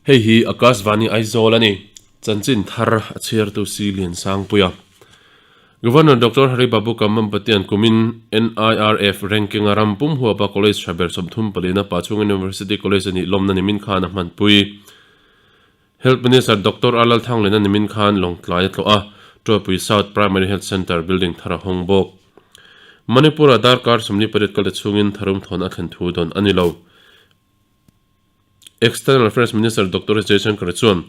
Hei hi Akashvani Aizawl a ni. Chanchin thar a chhiartu Si Liansangpuia. Governor Doctor Hari Babu Kammampatian kumin NIRF ranking a ram pum huapa college tha ber 34 na Pachhung University College a nih lawmna nimin khan a hmanpui. Health Minister Doctor R Lalthanglena nimin khan Lawngtlai a tlawh a, Tuaipui South Primary Health Centre building thar a hawng bawk. Manipur-ah darkar 48 kalte chhungin tharum thawn a thlen thu dawn a ni lo. External Affairs Minister Doctor S Jaishankar chuan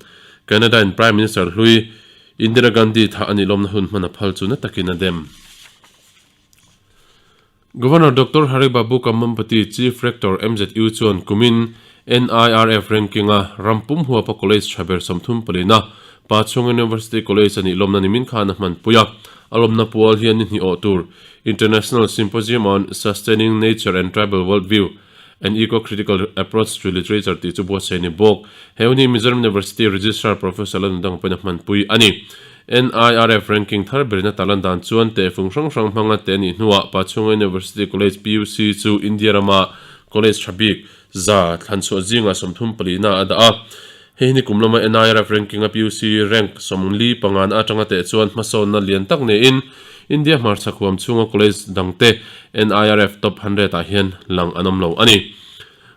Canada-in Prime Minister hlui Indira Gandhi thah a nih lawmna hun hman a phal chu na takin a dem. Governor Doctor Hari Babu Kambhampati, Chief Rector MZU chuan kumin NIRF ranking-a ram pum huapa college tha ber 34 na Pachhung University College a nih lawmna nimin khan a hmanpui a. A lawmna pual hian ni hnih awh tur International Symposium on Sustaining Nature and Tribal Worldview, An Eco-Critical Approach to Literature tih chu buatsaih a ni bawk. He hun hi Mizoram University Registrar Professor Lalnundanga pawhin a hmanpui a ni. NIRF ranking thar berin a tarlan dan chuan tehfung hrang hrang hmanga teh a nih hnuah Pachhunga University College, PUC, chu India rama college tha bik za thlanchhuah zingah 34 na a dah a. Hei hi nikum lama NIRF ranking a PUC rank 45 na atanga teh chuan hmasawnna lian tak niin India hmarchhak huam chhunga college dangte NIRF top 100 ah hian lang an awm lo a ni.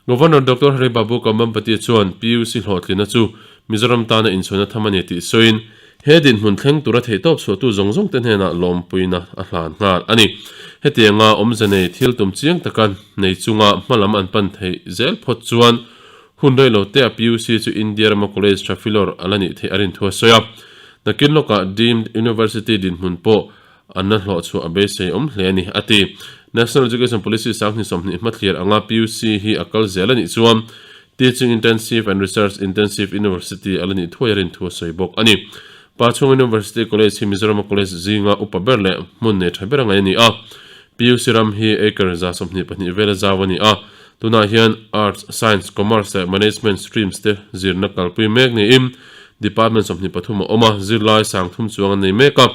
Governor Doctor Hari Babu Kambhampati chuan PUC hlawhtlinna chu Mizoram tana inchhuahna tham a ni tih sawiin he dinhmun thleng tura theihtawp chhuahtu zawng zawng te hnenah lawmpuina a hlan nghal a ni. Hetianga awmze nei thil tum chiang taka nei chunga hmalam an pan theih zel phawt chuan Hun rei lo te a PUC chu India rama college tha filawr a la nih theih a rin thu a sawi a. Nakin lawkah deemed university dinhmun pawh an la hlawh chhuah a beisei awm hle a ni, a ti. National Education Policy 2020 hmathlir anga PUC hi a kal zel a nih chuan Teaching Intensive and Research Intensive University a la nih thuai a rin thu a sawi bawk a ni. Pachhung University College hi Mizorama college zinga upa ber leh hmun nei tha ber a ngaih a ni a. PUC ram hi acre 124 vela zau a ni a. Tunah hian Arts, Science, Commerce leh Management streams te zirna kalpui mek niin Department 23 a awm a, zirlai 3000 chuang an nei mek a.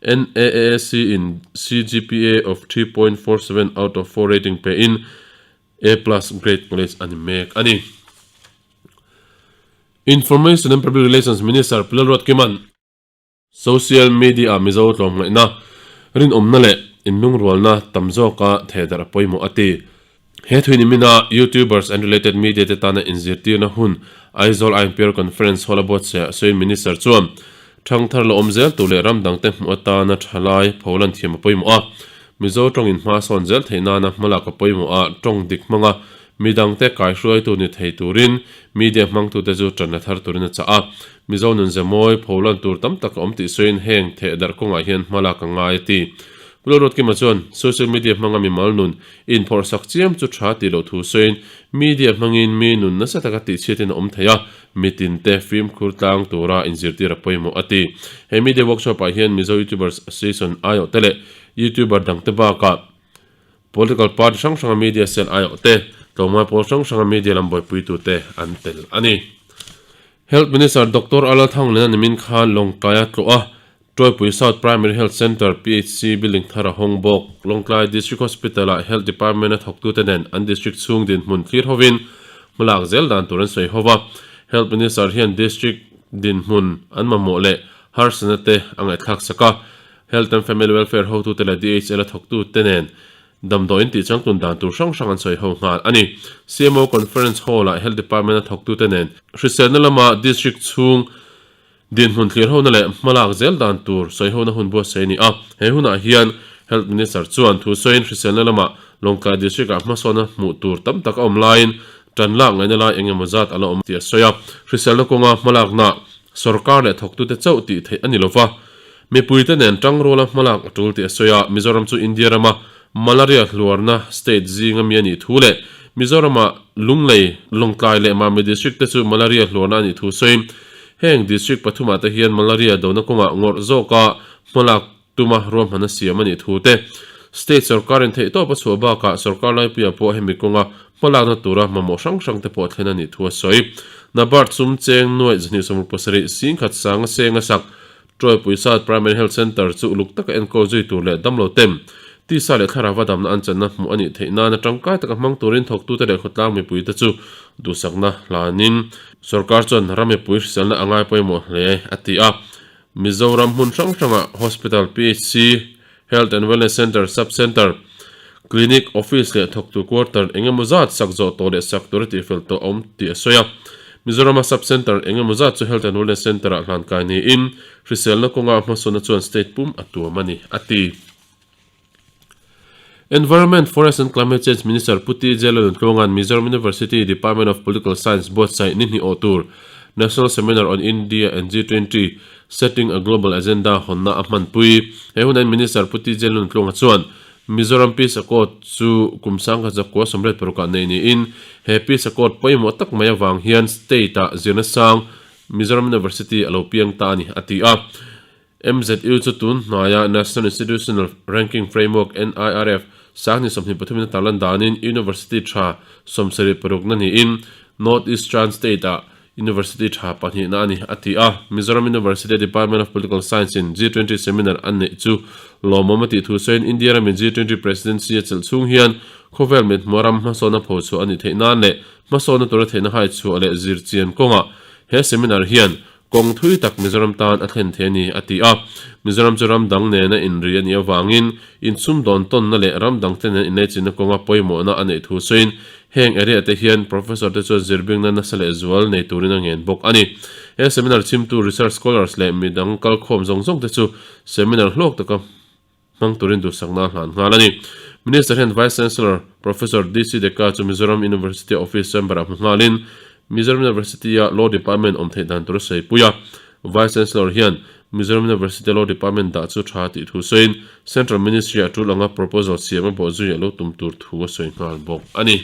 NAAC in CGPA of 3.47 out of 4 rating pein A plus grade college a ni mek a ni. Information and Public Relations Minister Pu Lalruatkima'n Social media ah Mizo tlawmngaihna, rinawmna leh inlungrualna tam zawka thehdarh a pawimawh a ti. He thui nimina YouTubers and related media te tana inzirtirna hun Aizawl IMPR Conference Hall a buatsaih ah sawiin Minister chuan thangthar la awm zel tur leh ram dangte hmuh atana thalai pholan thiam a pawimawh a. Mizo tawngin hma sawn zel theih nana hmalak a pawimawh a, tawng dik hmanga midangte kaihruaitu ni thei turin media hmangtute chu tan la thar turin a chah a. Mizo nun ze mawi pholan tur tam tak a awm tih sawiin heng theh darh kawngah hian hmalak a ngai a ti. Pu Lalruatkima chuan social media hmanga mimal nun inphawrh sak chiam chu tha tih loh thu sawiin media hmangin mi nun nasa taka tihchhiatin a awm thei a, mitinte fimkhur tlang tura inzirtir a pawimawh a ti. He media workshop ah hian Mizo YouTubers Association aiawhte leh YouTuber dangte bakah Political party hrang hranga media cell aiawhte, tlawmngai pawl hrang hranga media lam buaipuitute an tel a ni. Health Minister Doctor Alal Thanglena nimin khan Lawngtlai a tlawh a, Tuaipui South Primary Health Centre, PHC, building thar a hawng bawk. Lawngtlai District Hospital-ah Health Department-a thawktute nen an district chhung dinhmun thlir hovin hmalak zel dan tur an sawi ho va. Health Minister hian district dinhmun an mamawh leh harsatna te a ngaihthlak sak a. Health and Family Welfare hotute leh DHL a thawktute nen damdawiin tih changtlun dan tur hrang hrang an sawi ho nghal a ni. CMO Conference Hall-ah Health Department a thawktute nen hriselna lama District chhung dinhmun thlir hona leh hmalak zel dan tur sawi hona hun buatsaih a ni a. He hunah hian Health Minister chuan thu sawiin hriselna lama Lawngtlai District-ah hmasawnna hmuh tur tam tak a awm laiin tan lak ngaihna lai eng emaw zat a la awm tih a sawi a. Hriselna kawnga hmalakna sorkar leh thawktute chauh tih theih a ni lova. Mipuite nen tangruala hmalak a tul tih a sawi a, Mizoram chu India rama malaria hluarna state zinga mi a nih thu leh Mizorama Lunglei, Lawngtlai leh Mami district te chu malaria hluarna a nih thu sawiin heng district pathumah te hian malaria dona kawngah ngawrh zawka hmalak tuma ruahman a siam a nih thu te state sorkarin theihtawp a chhuah bakah sorkar laipuiah pawh hemi kawnga hmalakna tura mamawh hrang hrang te pawh a thlen a nih thu a sawi. NABARD sum cheng nuaih 267 singkhat sanga seng a sak Tuaipui South Primary Health Centre chu uluk taka enkawl zui tur leh damlo tem Tisa leh thlarauva damna an channa hmuh a nih theih nana tangkai taka hmang turin thawktute leh khawtlang mipuite chu duhsakna hlanin sorkar chuan ram mipui hriselna a ngai pawimawh hle a ti a. Mizoram hmun hrang hrangah Hospital, PHC, Health and Wellness Centre, Sub Centre, Clinic, Office leh thawktu quarter eng emaw zat sak zawh tawh leh sak tur a tihfel tawh a awm tih a sawi a. Mizorama Sub Centre eng emaw zat chu Health and Wellness Centre-ah hlankai niin hriselna kawnga hmasawnna chuan state pum a tuam a ni, a ti. Environment, Forest and Climate Change Minister Pu TJ Lalnuntluanga'n Mizoram University Department of Political Science buatsaih ni hnih awh tur National Seminar on India and G20, Setting a Global Agenda hawnna a hmanpui. He hunain Minister Pu TJ Lalnuntluanga chuan Mizoram Peace Accord chu kum sangkhat zakua 86 ah nei niin he Peace Accord pawimawh tak mai avang hian state-ah zirna sang Mizoram University a lo piang ta a ni, a ti a. MZU chu tun hnaia National Institutional Ranking Framework, NIRF, sanghnih 23 in a tarlan danin University tha 76 na niin North Eastern State-ah University tha pahnihna a ni, a ti a. Mizoram University-a Department of Political Science in G20 Seminar an neih chu lawmawm a tih thu sawiin India ramin G20 Presidency a chelh chhung hian khawvel mithmuh ram hmasawnna phochhuah a nih theih nan leh hmasawnna tura theihna haichhuah leh zirchian kawngah he seminar hian Kawng thui tak Mizoram tan a thlen thei a ni, a ti a. Mizoram chu ram dang nena inri a nih avangin insumdawn tawnna leh ram dangte nen inleichinna kawnga pawimawhna a neih thu sawiin heng area te hian Professor te chuan zirbingna nasa leh zual nei turin a ngen bawk a ni. He seminar chhimtu research scholars leh midang kalkhawm zawng zawng te chu seminar hlawk taka hmang turin duhsakna a hlan nghal a ni. Minister hian Vice Chancellor Professor DC Deka chu Mizoram University Office Chamber-ah hmu nghalin Mizoram University-a Law Department awm theih dan tur a sawipui a. Vice Chancellor hian Mizoram University-a Law Department dah chu tha tih thu sawiin Central Ministry-ah tul anga proposal siam a bawhzui a lo tum tur thu a sawi nghal bawk a ni.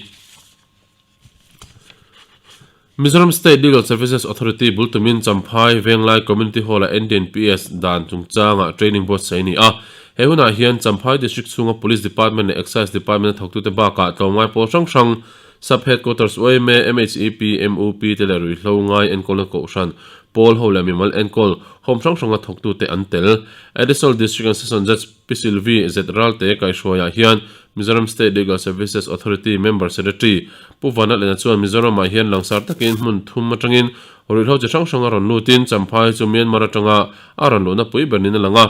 Mizoram State Legal Services Authority bul tumin Champhai Venglai Community Hall-a NDNPS dan chungchangah training buatsaih a ni a. He hunah hian Champhai District chhunga Police Department leh Excise Department-a thawktute bakah tlawmngai pawl hrang hrang, Sub Headquarters yma, MHEP, MUP te leh ruihhlo ngai enkawlna kohhran, pawl ho leh mimal enkawl home hrang hranga thawktute an tel. Additional District and Session Judge Pi Sylvie Z Ralte kaihhruaiah hian Mizoram State Legal Services Authority Member Secretary Pu Vanlalena chuan Mizoramah hian langsar takin hmun thum atangin ruihhlo chi hrang hrang a rawn lutin Champhai chu Myanmar atanga a rawn luhna pui ber niin a lang a.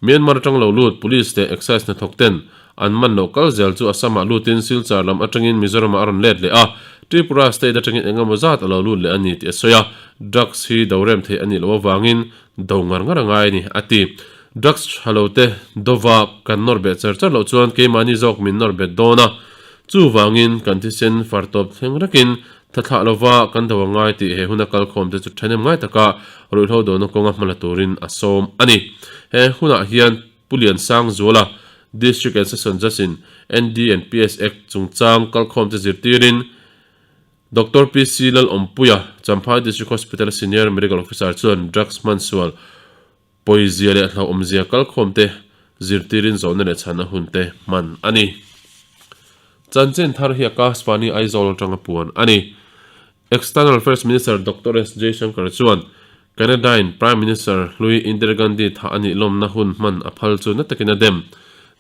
Myanmar atang lo lut Police leh Excise hnathawk ten an man loh kal zel chu Assam-ah lutin Silchar lam atangin Mizoramah a rawn let leh a, Tripura State atangin eng emaw zat a lo lut leh a ni tih a sawi a. Drugs hi do rem theih a nih loh avangin do ngar ngar a ngai a ni, a ti. Drugs tha lo te dova kan nawr beh char char loh chuan keimahni zawk min nawr bet dawn a, chuvangin kan thisen far tawp thleng rekin tha thlah lova kan do a ngai tih he huna kalkhawm te chu thahnem ngai taka ruihhlo dawhna kawnga hmala turin a sawm a ni. He hunah hian Pu Liansangzuala, District and Session Judge in ND and PS Act chungchang kalkhawm te zirtirin Doctor PC Lalawmpuia, Champhai District Hospital-a Senior Medical Officer chuan drugs hmansual pawizia leh hlauhawmzia kalkhawmte zirtirin zawhna leh chhanna hunte hman a ni. Chanchin thar hi Akashvani Aizawl atanga puan a ni. External Affairs Minister Doctor S Jaishankar chuan Canada-in Prime Minister hlui Indira Gandhi thah a nih lawmna hun hman a phal chu na takin a dem.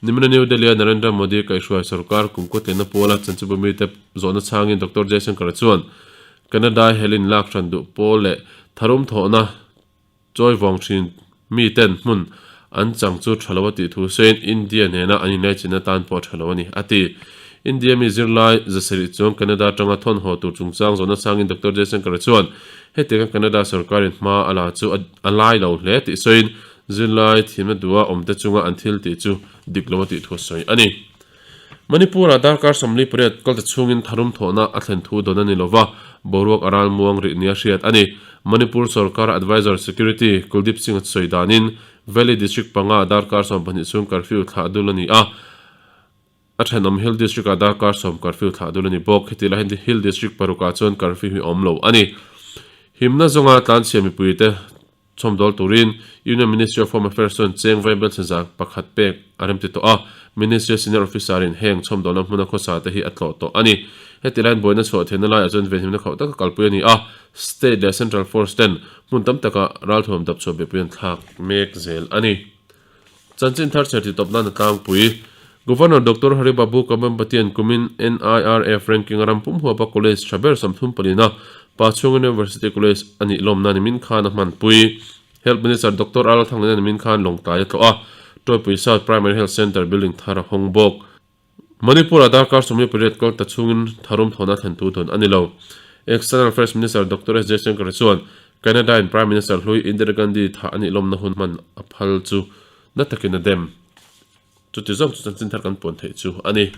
Nimina New Delhi-a Narendra Modi kaihhruai sorkar kum kawtlianna puala chanchinbu mite zawhna chhangin Doctor Jaishankar chuan Canada helin lak hran duh pawl leh tharum thawhna Chawi vawng thin miten hmun an chang chu tha lo a tih thu sawiin India nena an inlaichin atan pawh tha lo a ni, a ti. India mi zirlai zasarih chuan Canada atanga thawn haw tur chungchang zawhna changin Doctor Jaishankar chuan hetianga Canada sorkarin hma a la chu a lai lo hle tih sawiin zirlai thimna duha awmte chunga an thil tih chu dik lo a tih thu a sawi a ni. Manipur-ah darkar 48 kalta chhungin tharum thawhna a thlen thu dawn a ni lova, boruak a ral muang rih nia hriat a ni. Manipur sorkar Adviser Security Kuldeep Singh a sawi danin Valley District panga darkar 12 chhung curfew thlah dul a ni a, a thenawm Hill District-ah darkar sawm curfew thlah dul a ni bawk. Heti lai hian Hill District parukah chuan curfew hi a awm lo a ni. Himna zawnga tlanchhia mipuite Chhawmdawl turin Union Ministry of Home Affairs chuan cheng vaibel chhezak pakhat pek a remti tawh a, Ministry Senior Officer in heng chhawmdawlna hmuna khawsa te hi a tlawh tawh a ni. Heti laiin buaina chhuah theihna laiah chuan venhimna khauh taka kalpui a ni a, State leh Central Force ten hmun tam taka ralthuam dapchhuah behpui an thlak mek zel a ni. Chanchin thar chher tih tawp nan a tlangpui. Governor Doctor Hari Babu Kambhampatian kumin NIRF ranking a ram pum huapa college tha ber 30 palina Pachhung University College a nih lawmna nimin khan a hmanpui. Health Minister Doctor Al Thanglina nimin khan Lawngtlai a tlawh a, Tawipui South Primary Health Centre building thar a hawng bawk. Manipur-ah darkar 48 kal ta chhungin tharum thawhna thlen tu dawn a ni lo. External Affairs Minister Doctor S Jaishankar chuan Canada-in Prime Minister hlui Indira Gandhi thah a nih lawmna hun hman a phal chu na takin a dem. Chuti zawk chu chanchin thar kan puan theih chu a ni.